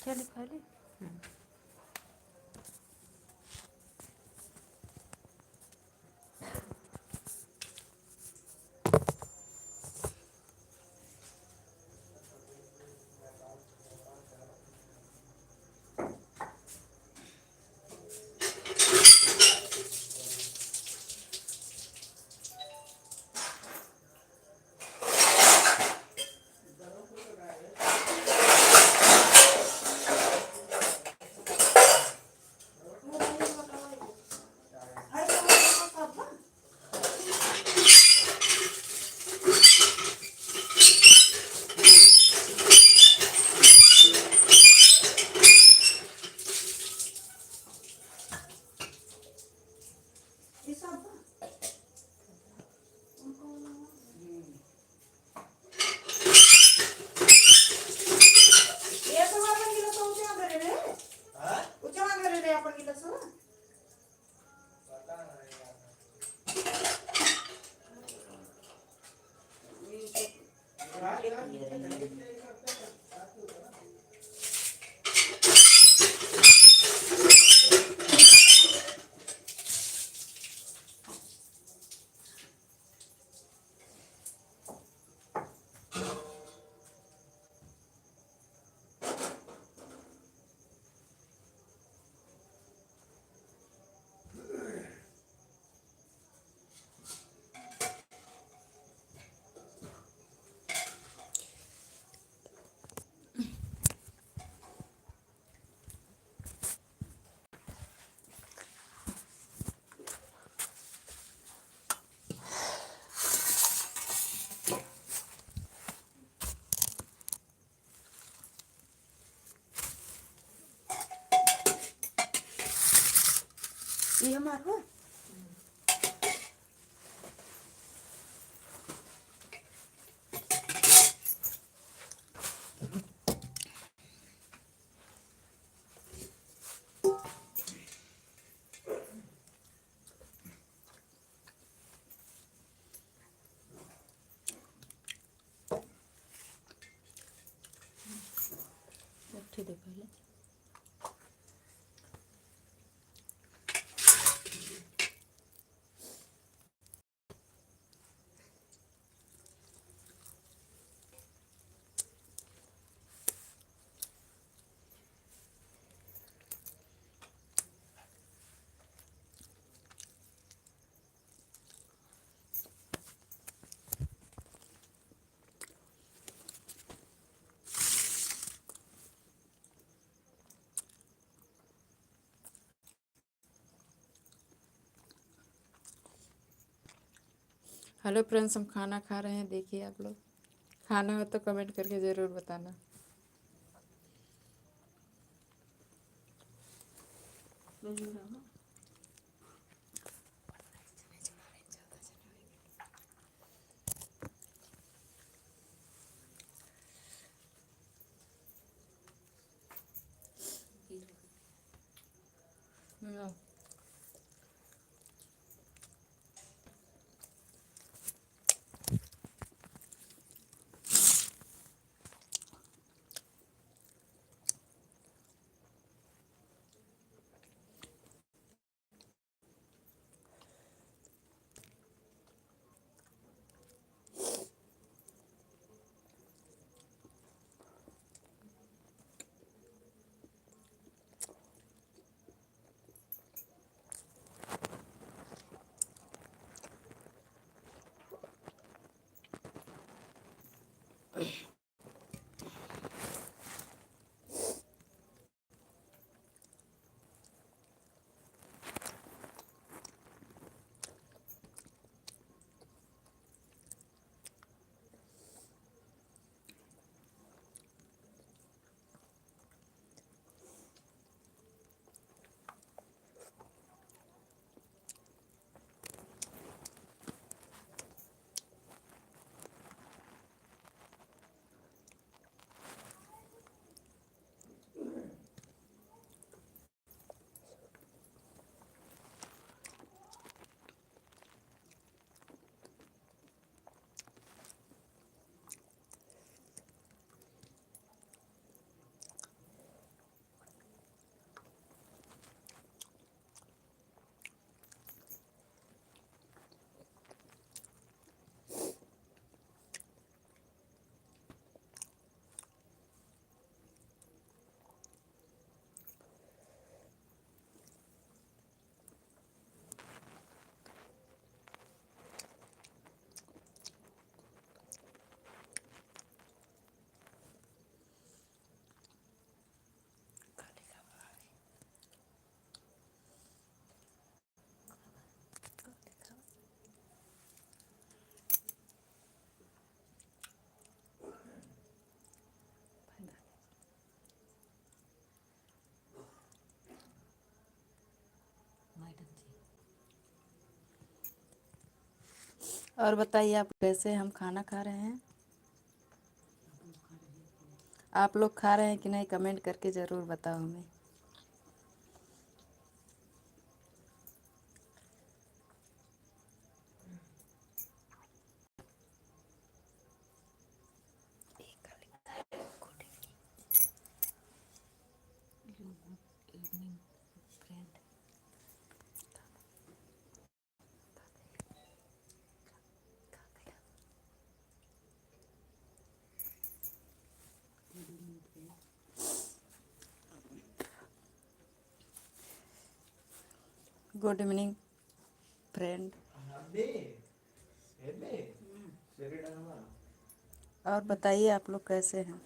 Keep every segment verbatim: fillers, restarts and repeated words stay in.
क्या लिखा है? हम्म। ये हमार हो। उठी दे पहले। Hello friends, हम खाना खा रहे हैं, देखिए आप लोग। खाना हो तो comment करके ज़रूर बताना। और बताइए, आप कैसे? हम खाना खा रहे हैं। आप लोग खा रहे हैं कि नहीं, comment करके ज़रूर बताओ हमें। Good evening friend। और बताइए, आप लोग कैसे हैं?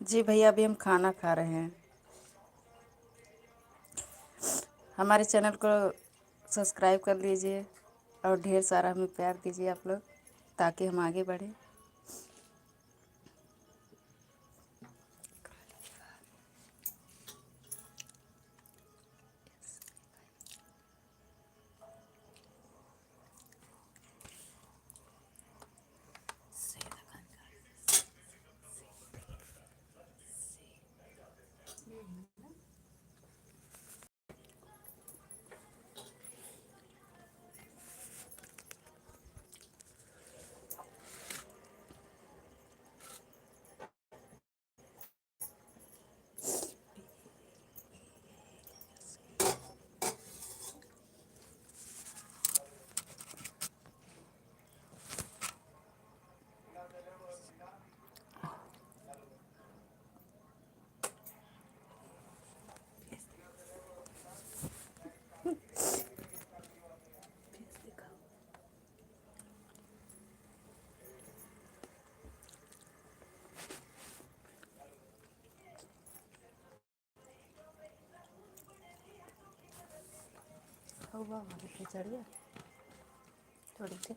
जी भैया, अभी हम खाना खा रहे हैं। हमारे channel को subscribe कर लीजिए और ढेर सारा हमें प्यार दीजिए आप लोग, ताकि हम आगे बढ़ें। हवा हमारे खिचड़िया थोड़ी सी।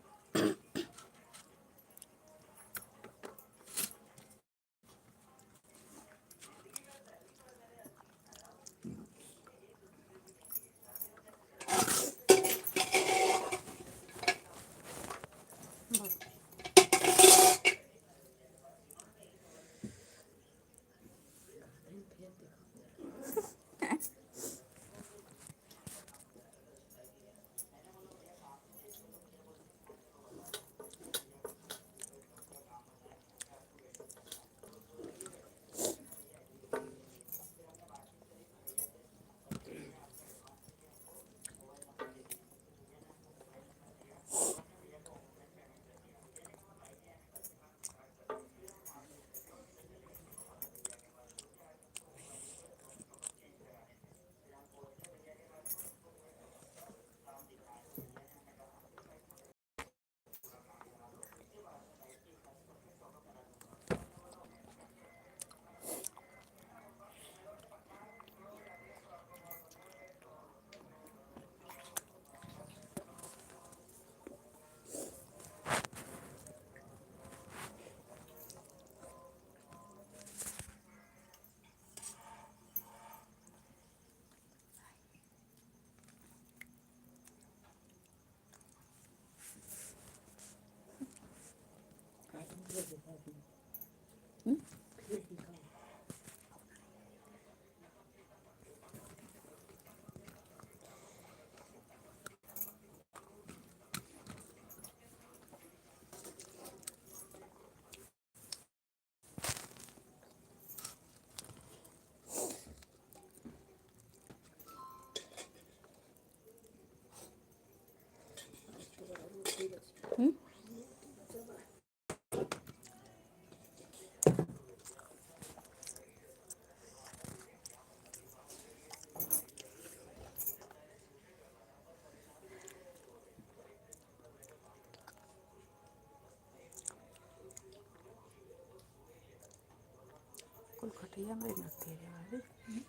कुल खटिया में रहते हैं भाभी।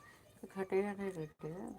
खटिया नहीं रहते हैं।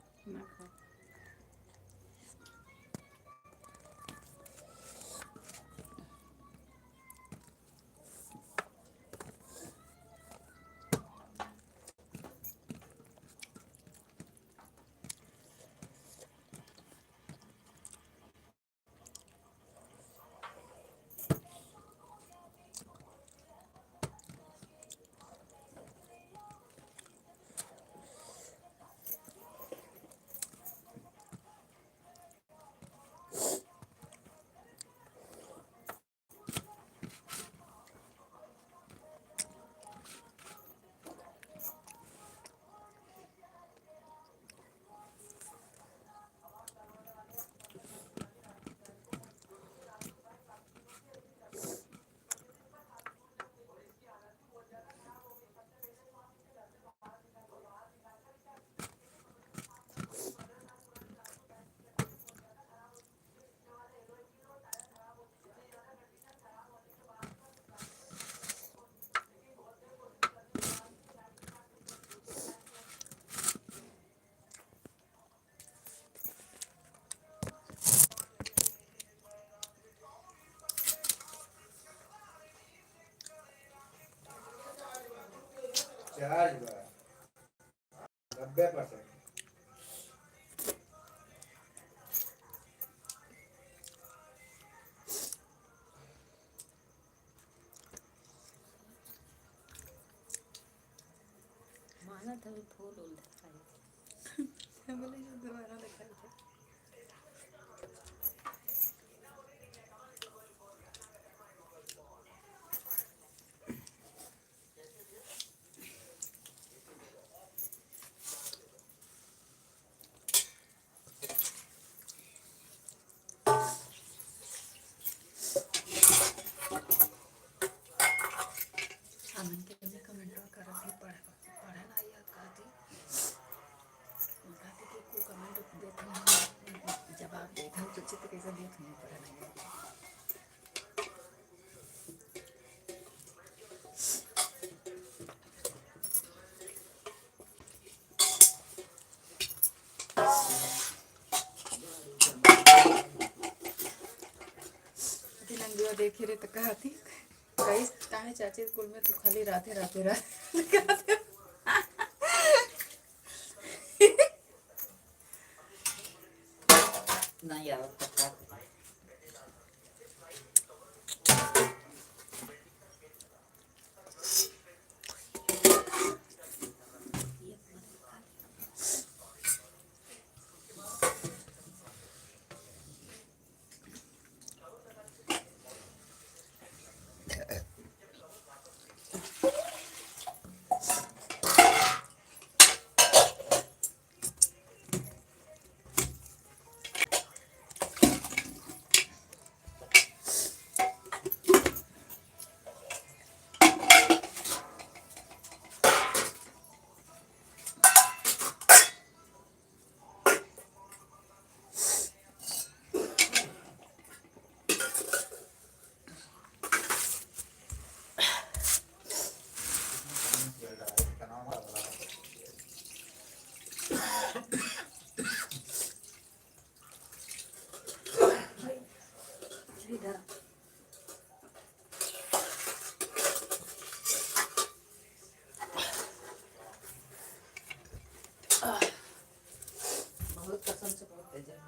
चार्ज बा नब्बे परसेंट। मानत हवे फूल उल देखाई। बोले जो दोबारा देखाई थे। हमन के भी कमेंटवा करत ही, पढ़-, पढ़न आई है कहती। कहती कि को कमेंट देत नहीं, जवाब देत हूँ, तो चित्त कैसे देत नहीं, पढ़न आई है। नंदिया देखे रे तो कहती, "कई काहे चाची कुल में तू खाली राते, राते, राते।" नहीं यार, पक्का। बहुत कसम से बहुत तेज है।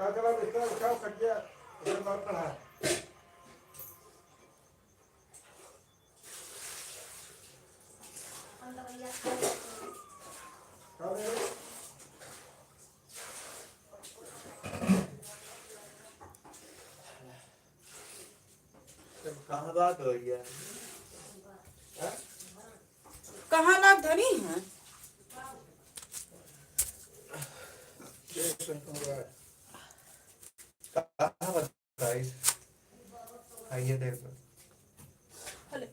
अगला बिस्तर उठाओ, खटिया, इधर बात पड़ा है। कहाँ बात हो रही है? हाँ? कहाँ लाग धनी है? कहाँ बताई? आइए देखो। हले।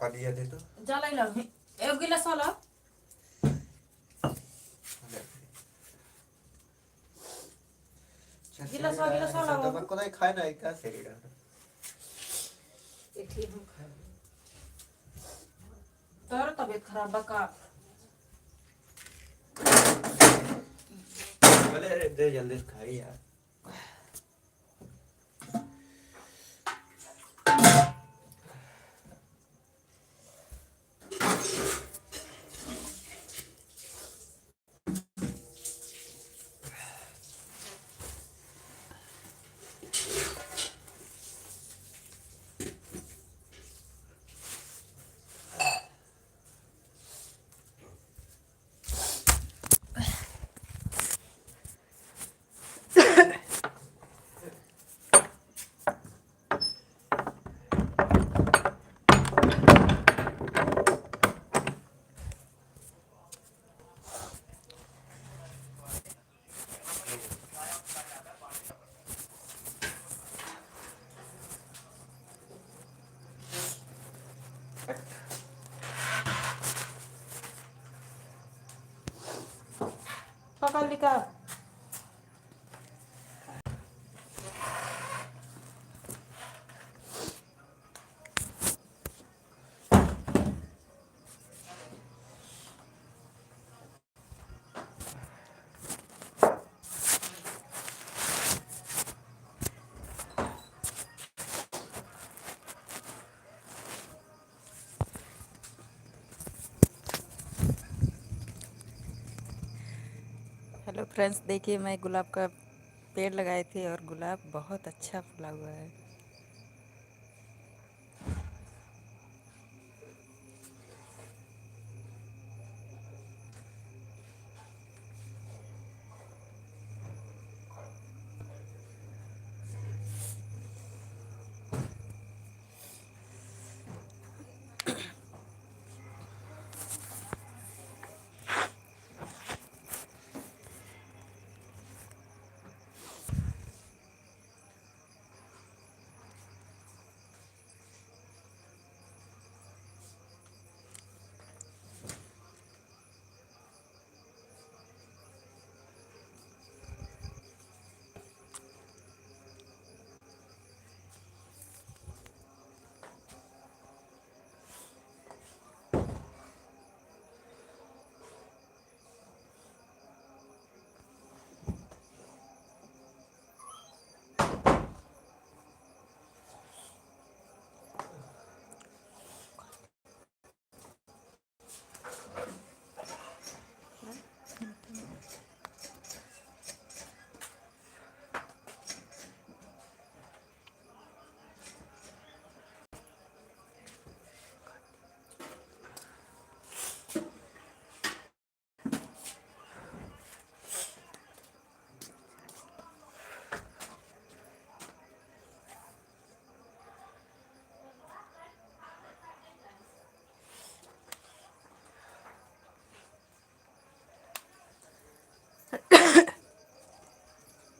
पानी ये दे तो। जा लाई लाओ। एक गिलास वाला। ले। गिलास वाला, गिलास वाला। तंबाकू नहीं खाए ना, एक का शरीर है। एक ही हम खाए। तोर तबीयत खराब बा का? बोले, अरे, दे जल्दी से खाई यार। पकड़ ली का? Friends, देखिए, मैं गुलाब का पेड़ लगाए थे और गुलाब बहुत अच्छा फूला हुआ है।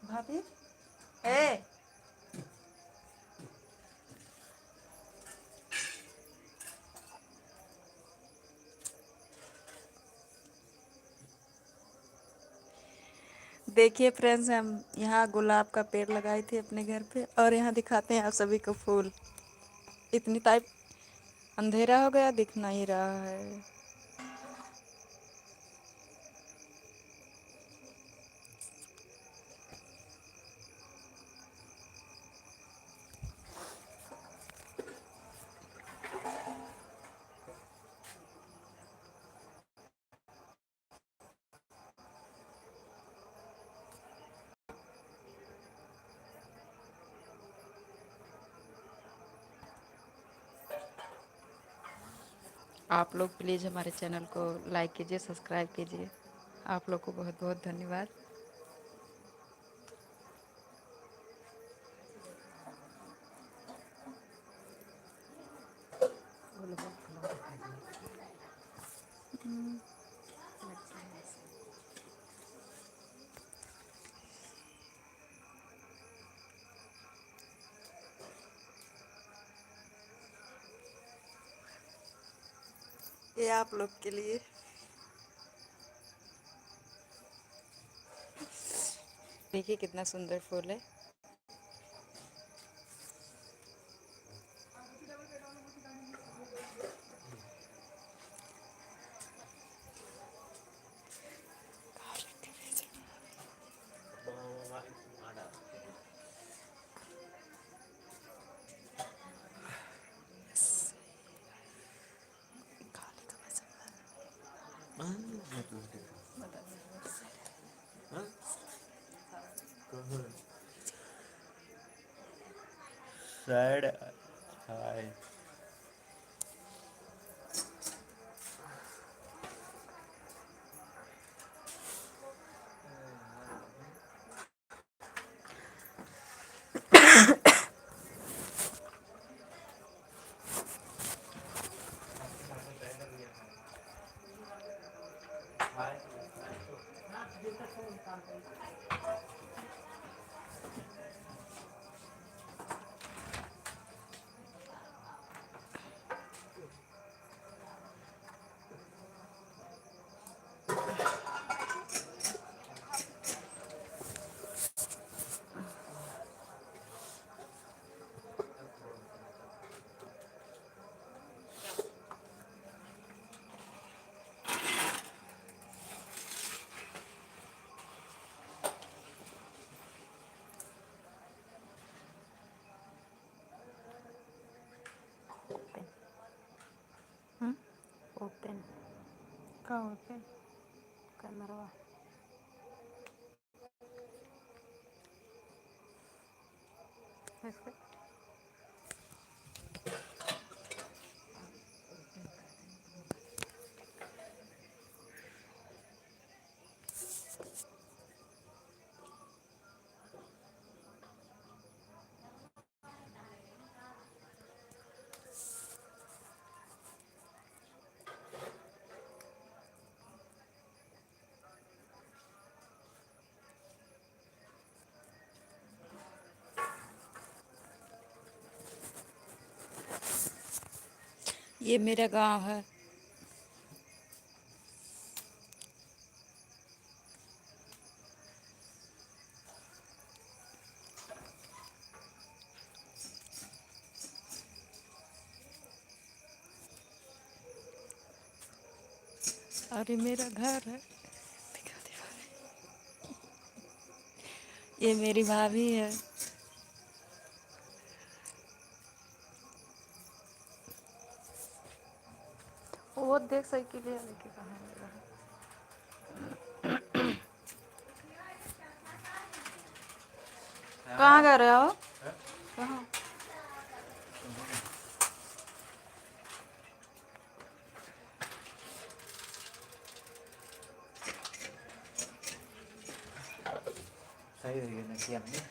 भाभी, ए। देखिए friends, हम यहाँ गुलाब का पेड़ लगाए थे अपने घर पे, और यहाँ दिखाते हैं आप सभी को फूल। इतनी टाइप अंधेरा हो गया, दिख नहीं रहा है। आप लोग please हमारे channel को like कीजिए, subscribe कीजिए। आप लोग को बहुत बहुत धन्यवाद। ये आप लोग के लिए। देखिए कितना सुंदर फूल है। Sad eye। Open। हम्म? Open। का open? कैमरवा। ये मेरा गांव है। और ये मेरा घर है। ये मेरी भाभी है। वो देख साइकिल है, लेके कहाँ गया? कहाँ गए रहे हो? कहाँ? सही रही है ना कि हमने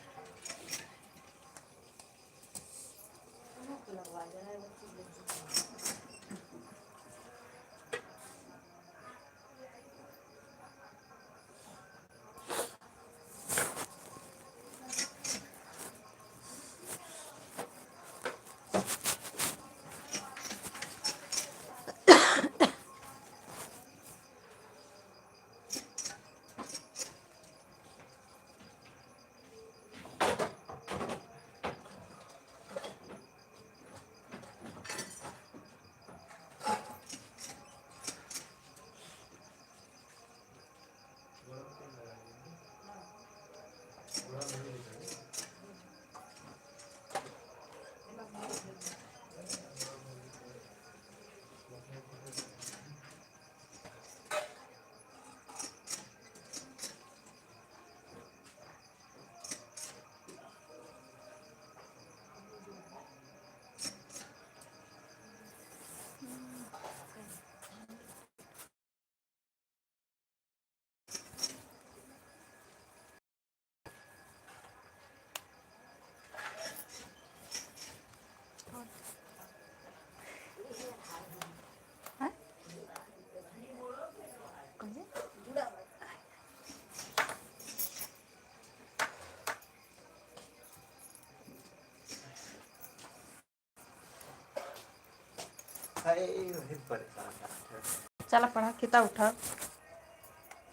हाय, वही परेशान है। चला पढ़ा, किताब उठा।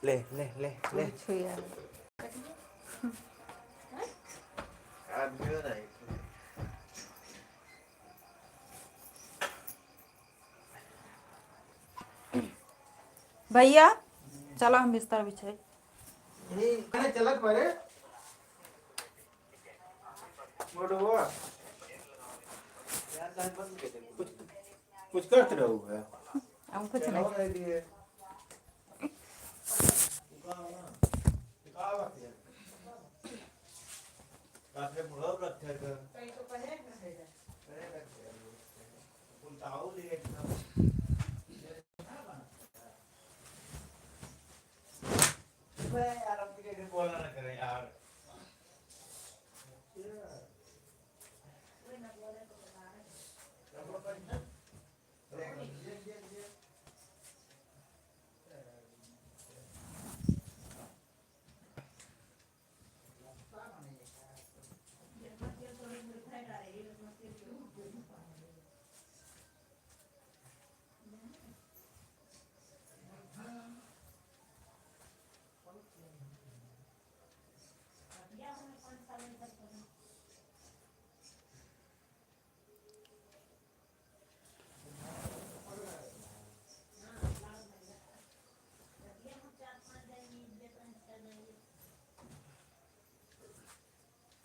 ले, ले, ले, ले। कुछ हुआ है। आदमी हो ना एक। भैया, चला हम बिस्तर बिछाई। ये कहाँ चलत बारे? मोटवा। कुछ, कुछ करत रहू है। हम कुछ नहीं। बे यार, अब किसी से बोला ना करें यार।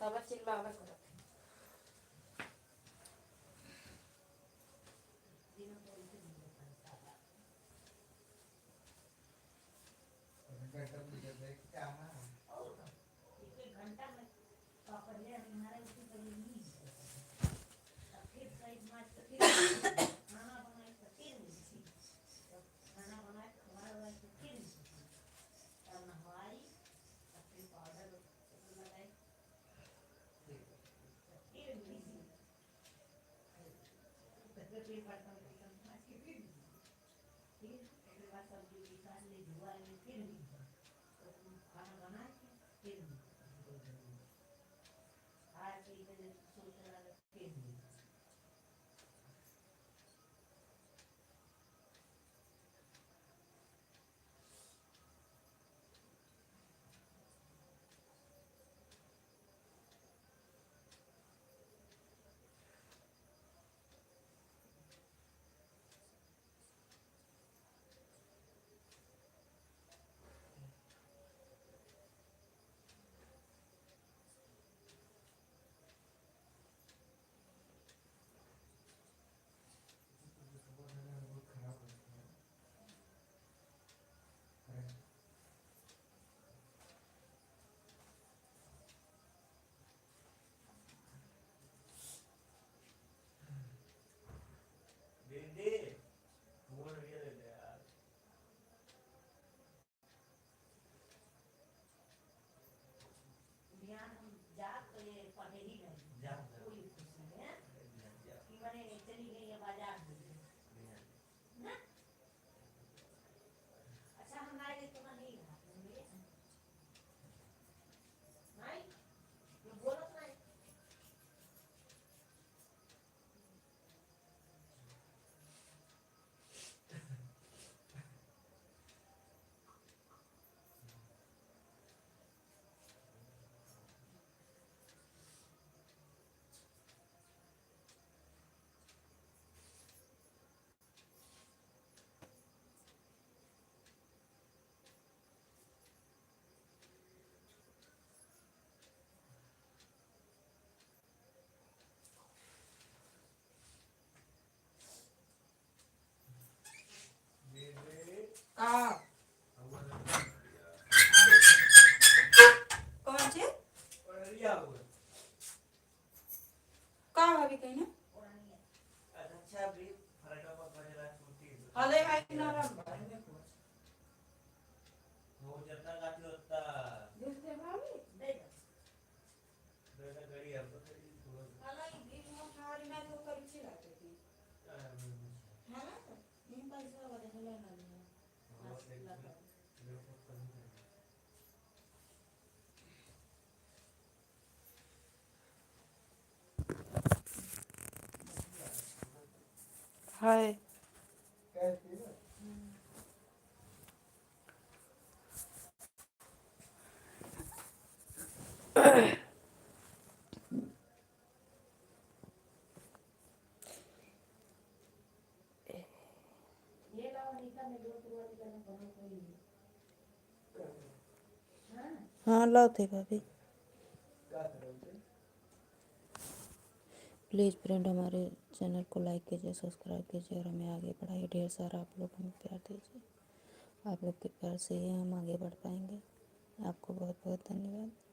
तब चिल्लावे करत है। फिर बर्तन उर्तन माज के फिर, फिर एकरे बाद सब्जी उब्जी काट ले, धुआ ले, फिर खाना बना के फिर आज के इधर सोच रहा था, फिर बिहान हम जात तो ये पढ़े ही नहीं। जात, जात। कोई खुश नहीं है। बिहान जात। कि मने चली गई है बाजार में। बिहान। ना? अच्छा, हम आए तो नहीं रहा। नहीं? ये बोलत नहीं। का? कौन चीज? का भाभी कहीं ना? हले भाई नरम बा, एमे कुछ। वो जतना गाती होता। देखते भाभी? हला ई बीच में खारी ना तो करी चिल्लाते थी। हला तो इन पैसा वाले हला ना लिया। हाय। हाँ, लाओ थे भाभी। प्लीज फ्रेंड, हमारे चैनल को लाइक कीजिए, सब्सक्राइब कीजिए और हमें आगे बढ़ाइए। ढेर सारा आप लोग हमें प्यार दीजिए। आप लोग के प्यार से ही हम आगे बढ़ पाएंगे। आपको बहुत बहुत धन्यवाद।